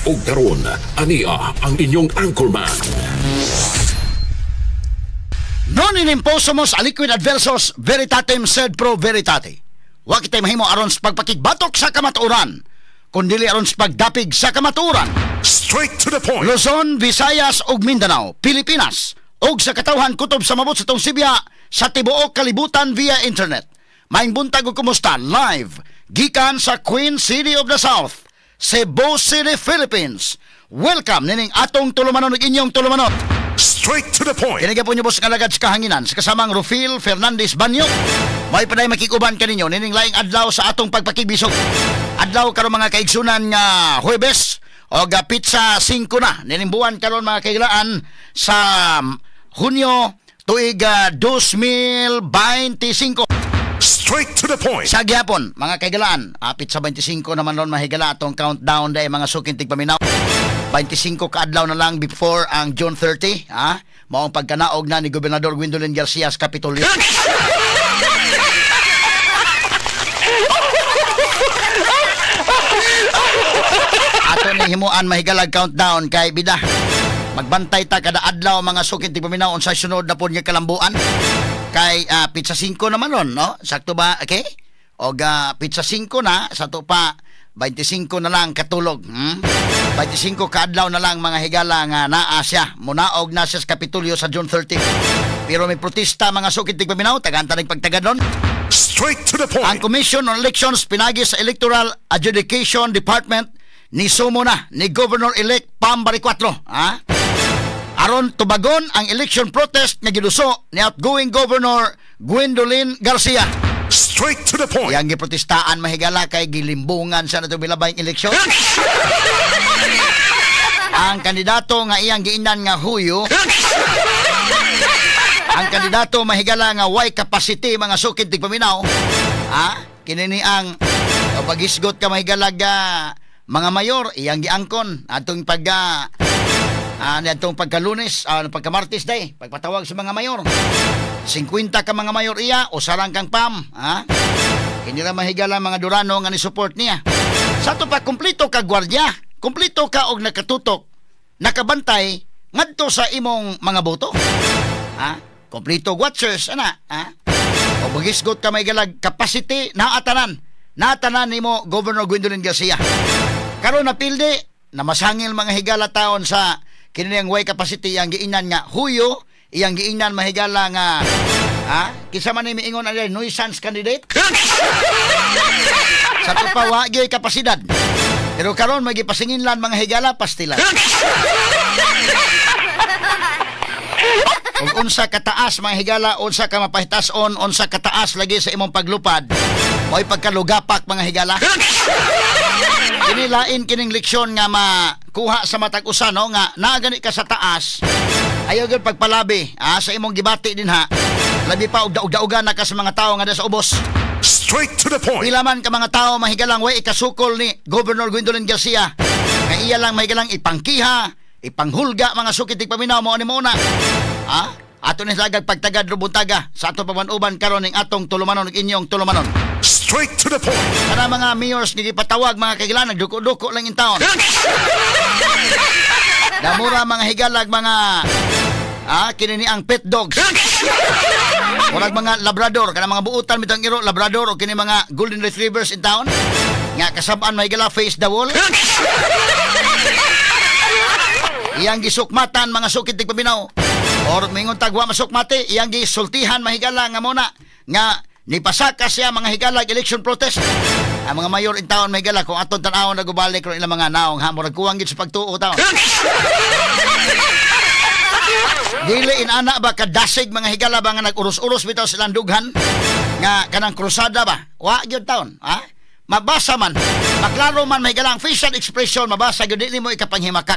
Ug karon, ania ang inyong anchorman. Non enim possumus aliquid adversus veritatem sed pro veritate. Wa kitay mahimo aron sa pagpakigbatok sa kamatuoran, kundili aron sa pagdapig sa kamatuoran. Straight to the point. Luzon, Visayas ug Mindanao, Pilipinas ug sa katawhan kutob sa mabot sa tong sibya sa tibuok kalibutan via internet. Maayong buntag ug kumusta live gikan sa Queen City of the South, Cebu City, Philippines. Welcome nining atong tulumanon ug inyong tulumanon. Straight to the point. Kini po niyo sa kalagad sa kahanginan sa kasamang Rufil Fernandez Banyo. May paday makikuban kaninyo nining laing adlaw sa atong pagpakigbisog. Adlaw karon, mga kaigsunan, nga Huwebes o petsa 5 na nining buwan karon, mga kailaan, sa Hunyo tuig 2025. Straight to the point. Sa gyapon, mga kaigalaan, petsa 25 naman ron, mahigala, atong countdown day, mga suking tigpaminaw. 25 kaadlaw na lang before ang June 30, ha? Maong pagkanaog na ni Gobernador Gwendolyn Garcia sa Kapitolyo. Ato ni himuan, mahigalag, countdown kay bida. Magbantay ta kada adlaw, mga suking tigpaminaw, unsa sunod na pod nga kalambuan. Kay petsa 5 naman ron, no? Sakto ba? Okay? Og petsa 5 na sa to pa 25 na lang katulog. 25 kaadlaw na lang, mga higala, nga naa siya. Munaog na siya sa Kapitulyo sa June 30. Pero may protesta, mga sukit tigpaminaw, tagaanta ng pagtagad ron. Straight to the point. Ang Commission on Elections pinagi sa Electoral Adjudication Department ni sumo na ni Governor-elect Pam Baricuatro. Ha? Aron tubagon ang election protest nga giduso ni outgoing Governor Gwendolyn Garcia. Straight to the point. Yang giprotestaan, mahigala, kay gilimbungan sa natong milabay eleksyon. Ang kandidato nga iyang giinan nga huyo. Ang kandidato, mahigala, nga way capacity, mga sukid tigpaminaw. Ha? Kini ni ang pagisgot ka, mahigala, ga mga mayor iyang giangkon atong pag atong pagkalunes, pagkamartes day, pagpatawag sa mga mayor. 50 ka mga mayor iya, usa lang kang Pam, ha? Kini ra, mahigala, mga Durano nga ni support niya. Sa to pa kumplito ka gwardya, kumplito ka og nakatutok, nakabantay ngadto sa imong mga boto. Ha? Kumplito watchers ana, ha? O magisgot ka may galag capacity naatanan. Naatanan nimo, Governor Gwendolyn Garcia. Karon napildi na masangil, mga higala, taon sa kini ang way capacity ang giingnan nga huyo, iyang giingnan, mahigala, nga ha, kinsa man ni miingon ani nuisance candidate. Sa to pa wa gyoy kapasidad. Pero karon may gipasinginlan, mga higala, pastilan. Ug unsa kataas, mga higala, unsa ka mapahitason, unsa kataas lagi sa imong paglupad, mo'y pagkalugapak, mga higala. Kini lain kining leksyon nga makuha sa matag usa, no, nga naa gani ka sa taas, ayaw gyud pagpalabi sa imong gibati din ha. Labi pa og daog-daogan na ka sa mga tao nga sa ubos. Straight to the point. Pila man ka mga tao, mahigalang, way ikasukol ni Governor Gwendolyn Garcia. Nga iya lang, mahigalang, ipangkiha, ipanghulga, mga sukit paminaw mo ani mo na. Ha? Ato ni lagag pagtagad rubuntaga sa ato pagban-uban karon ning atong tulumanon ug inyong tulumanon. Straight to the point. Kana mga mayors nga gipatawag, mga kagilan, nagduko-duko lang in taon. Damura, mga higalag, mga kini ni ang pet dogs. Murag mga labrador, kana mga buutan bitang iro labrador o kini mga golden retrievers in town. Nga kasab-an, mahigala, face the wall. Iyang gisukmatan, mga sukit tigpaminaw. Or mingon tagwa masukmati, iyang gisultihan, mahigala, nga muna nga nipasaka siya, mga higala, election protest. Ang mga mayor in town, mahigala, kung aton tan-awon nagubalik ron ilang mga naong ha, murag kuwang gid sa pagtuo taon. Dili inana ba kadasig, mga higala ba, nga nag-uros-uros bitaw silang dughan nga kanang krusada ba? Wa gyud taon, ha? Mabasa man, maklaro man, mahigala, ang facial expression mabasa gyud, dili mo ikapanghimakak.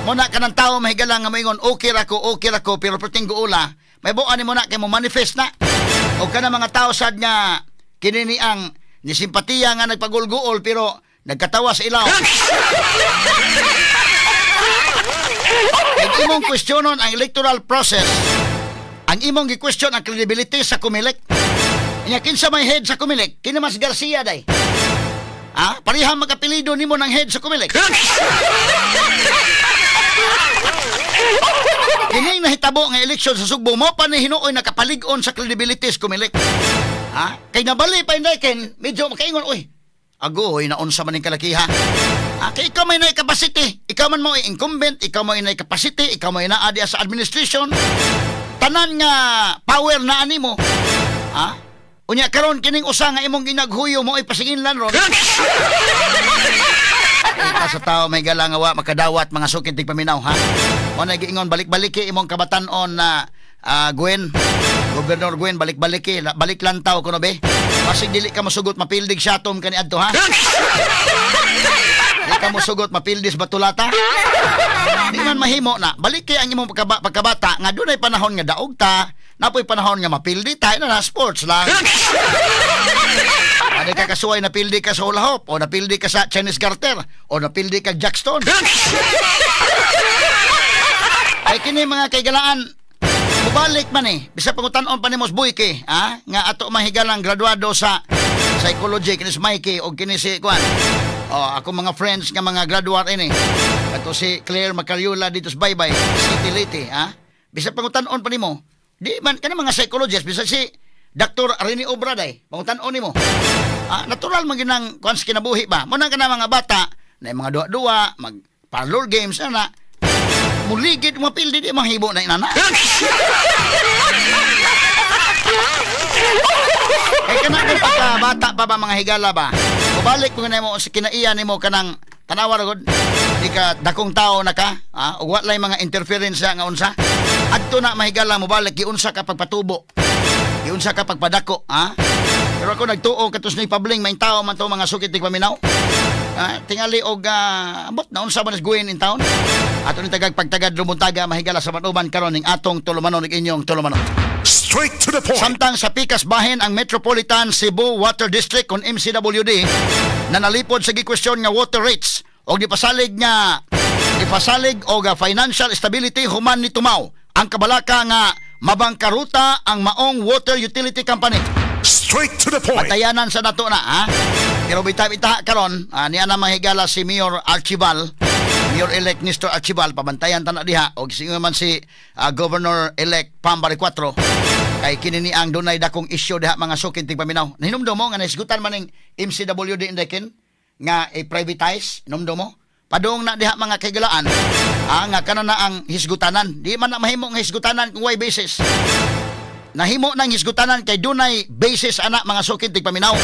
Muna kanang tao, mahigala, nga moingon okay ra ko, okay ra ko, pero perting guula, may buan nimo na kay mo manifest na. O kana mga tao sad nga kini ni ang ni simpatiya nga nagpagulguol pero nagkatawa sa ilaw. Ang imong questionon ang electoral process, ang imong gi-question ang credibility sa Comelec. Nya kinsa may head sa Comelec? Kini mas Garcia day. Ha? Pareha magapelido nimo ng head sa Comelec. Kining nahitabo nga eleksyon sa Sugbo mo pa ni hinuoy nakapalig-on sa credibility sa Comelec. Ha? Kay nabali pa inday ken medyo makaingon, oy. Agoy naunsa man ning kalakiha. Ha? Kay ikaw may naay capacity, ikaw man mo incumbent, ikaw mo nay capacity, ikaw mo naa diha sa administration. Tanan nga power na animo. Ha? Unya karon kining usa nga imong ginaghuyo mo ay pasinginlan ron. Kita sa tao may galang nga wa makadawat mga sukid tigpaminaw, ha. Mo na giingon balik-baliki imong kabatan-on na Gwen, Governor Gwen, balik-baliki, balik lantaw kuno be. Basig dili ka mosugot mapildig siya tom kaniadto, ha. Di ka mosugot mapildis batulata. Di man mahimo na baliki ang imong pagkabata nga dunay panahon nga daog ta, napoy panahon nga mapildi ta, na sports lang. Adi ka kasuway, napildi ka sa hula hoop, o napildi ka sa Chinese garter, o napildi ka jackstone. Ay kini mga kaigalaan, mubalik man eh. Bisa pangutan-on pa ni Mos Boyke, ha? Nga ato mahigalang graduado sa psychology, kini si Mikey o kini si Kwan. O, ako mga friends nga mga graduate ini. Ato si Claire Macariula dito sa Baybay, City Leyte, ha? Bisa pangutan-on pa nimo, di man kana mga psychologist, bisa si Dr. Rene Obraday, pangutan-on nimo. Ah, natural man ginang kuan sa kinabuhi ba? Muna ka na mga bata, na mga duwa-duwa, mag parlor games ana. Muligid mapildi di mahibo na inana. Kay kana kay pagka bata pa ba mga higala ba? Kubalik mo na mo sa kinaiya nimo kanang tanawa ra gud. Di ka dakong tao na ka, ha? Ug walay mga interference nga unsa. Adto na mahigala mobalik giunsa ka pagpatubo. Giunsa ka pagpadako, ha? Pero ako nagtuo katos ni Pabling may tao man to mga sukit tigpaminaw. Tingali og ambot na unsa man is going in town. Ato ni tagag pagtagad rumuntaga mahigala sa manuban karon ning atong tulumanon ug inyong tulumanon. Straight to the point. Samtang sa pikas bahin ang Metropolitan Cebu Water District kon MCWD na nalipod sa gikwestiyon nga water rates og gipasalig nga gipasalig og financial stability human ni tumaw ang kabalaka nga mabangkaruta ang maong water utility company. Straight to the point. Patayanan sa nato na, ha? Pero bitaw-itaha karon, niya na mahigala si Mayor Archival, Mayor-elect Nestor Archival, pabantayan ta na diha og singo man si Governor-elect Pam Baricuatro kay kini ni ang dunay dakong isyu diha mga sukin tigpaminaw. Nahinumdum mo nga nahisgutan man ning MCWD indekin nga i-privatize, hinumdum mo? Padung na diha mga kaigalaan, nga kana na ang hisgutanan. Di man na mahimo nga hisgutanan kung way basis. Nahimo nang hisgutanan kay dunay basis ana mga sukid tigpaminaw.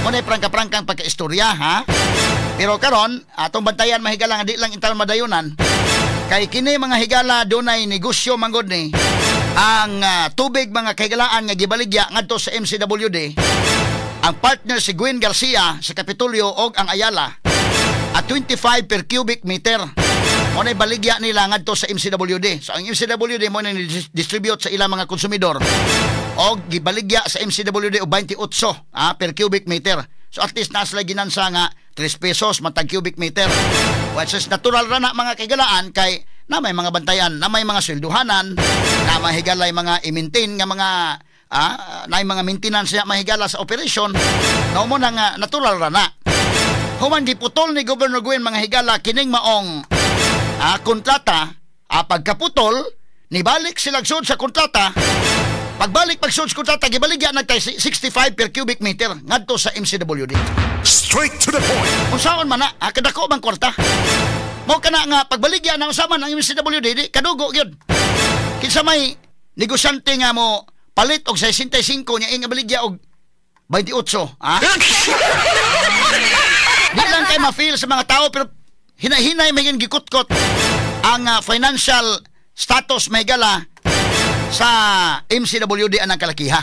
Munay prangka-prangkang pagkaistorya, ha? Pero karon atong bantayan mahigala nga di lang intal madayunan. Kay kini mga higala dunay negosyo manggod ni ang tubig mga kahigalaan nga gibaligya ngadto sa MCWD. Ang partner si Gwen Garcia sa Kapitolyo og ang Ayala at 25 per cubic meter. Mo na baligya nila ngadto sa MCWD. So ang MCWD mo na distribute sa ilang mga konsumidor og gibaligya sa MCWD og 28 per cubic meter. So at least nasa ginansa nga 3 pesos matag cubic meter. Which is natural ra na mga kaigalaan kay na may mga bantayan, na may mga swelduhanan, na mahigalay mga i-maintain nga mga na may mga maintenance na mahigala sa operation. Na mo na nga natural ra na. Human giputol ni Governor Gwen mga higala kining maong kontrata, pagkaputol nibalik sila sud sa kontrata. Pagbalik pagsud sa kontrata gibaligya nagtay 65 per cubic meter ngadto sa MCWD. Straight to the point. Unsaon man na, kadako bang kwarta? Mo kana nga pagbaligya na unsa man ang MCWD di kadugo gyud. Kinsa may negosyante nga mo palit og 65 nya inga baligya og 28, ha? Di lang kay ma-feel sa mga tao pero hinahinay may gikutkot ang financial status mahigala sa MCWD anang kalakiha.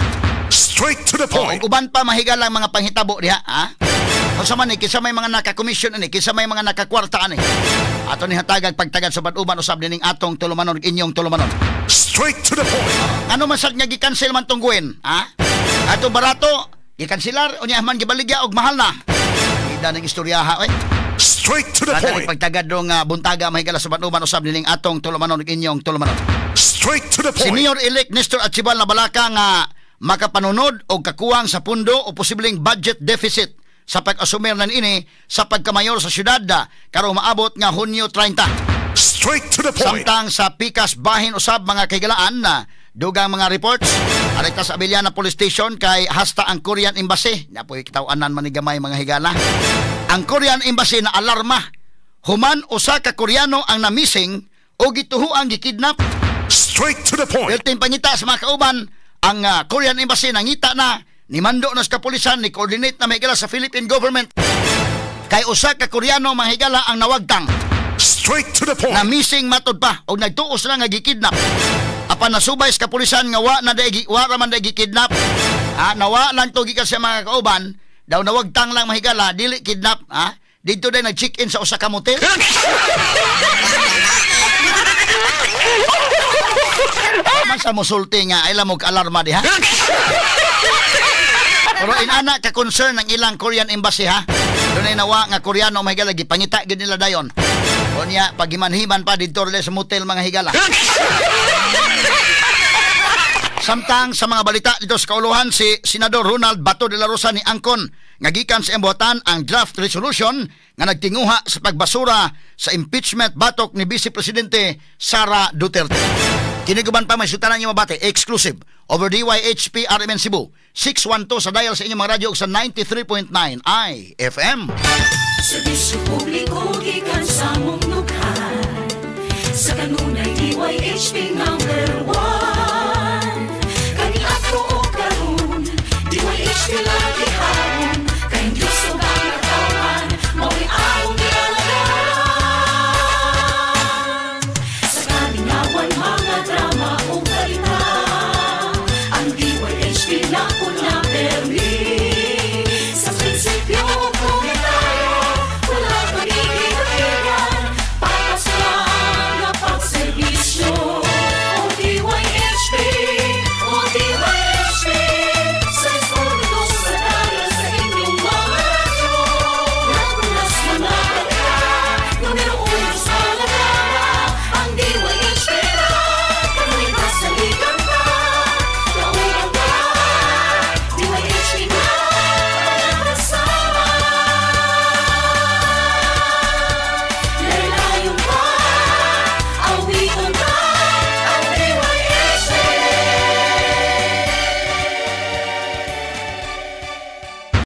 Straight to the point. O, uban pa mahigala ang mga panghitabo diha, ha? Unsa man ni kinsa may mga naka-commission ani, kinsa may mga nakakwarta ani. Ato ni hatagag pagtagad sa bad-uban usab nining atong tulumanon inyong tulumanon. Straight to the point. Ano man sad nga gi-cancel man tong Gwen, ha? Ato barato gikanselar unya man gibaligya og mahal na. Ida ning istoryaha oy. Straight to the Kada point. Pagtagad dong buntaga mahigala sa bad-uban usab nining atong tulumanon ug inyong tulumanon. Straight to the Si point. Mayor-elect Nestor Archival na balaka nga makapanunod og kakuwang sa pundo o posibleng budget deficit sa pag-asumer na niini sa pagkamayor sa syudad karong maabot nga Hunyo 30. Straight to the point. Samtang sa pikas bahin usab, mga kahigalaan na dugang mga reports arekta sa Abellana Police Station kay hasta ang Korean Embassy napoy kitaw-anan man ni gamay, mga higala. Ang Korean Embassy na alarma human usa ka Koreano ang na-missing o gituhuang gikidnap. Straight to the point. Perting pangita sa mga kauban, ang Korean Embassy nangita na, ni mando na sa kapulisan, ni coordinate na, mga higala, sa Philippine government. Kay usa ka Koreano, mga higala, ang nawagtang Straight to the point. na missing matod pa og nagtuos na nga gikidnap. Apan nasubay sa kapulisan nga wa na daigi, wa ra man daigi gikidnap. Ah, nawa lang to gikan sa mga kauban, daw nawagtang lang, mahigala, dili kidnap, ha? Dito day nag-check-in sa usa ka motel. Man sa musulti nga ay mo alarma diha. Pero inana ka concern ng ilang Korean Embassy, ha. Dunay nawa nga Koreano, mga higala, gipangita gyud nila dayon. Unya pagimanhiman pa didto rin sa motel, mga higala. Samtang sa mga balita dito sa kauluhan, si Senador Ronald Bato de la Rosa ni angkon nga gikan sa imbuhatan ang draft resolution nga nagtinguha sa pagbasura sa impeachment batok ni Vice Presidente Sara Duterte. Kini guban pa may sutanan niyo mabati exclusive over DYHP RMN Cebu 612 sa dial sa inyong mga radyo ug sa 93.9 IFM. Serbisyo publiko gikan sa mong dughan. Sa kanunay DYHP nga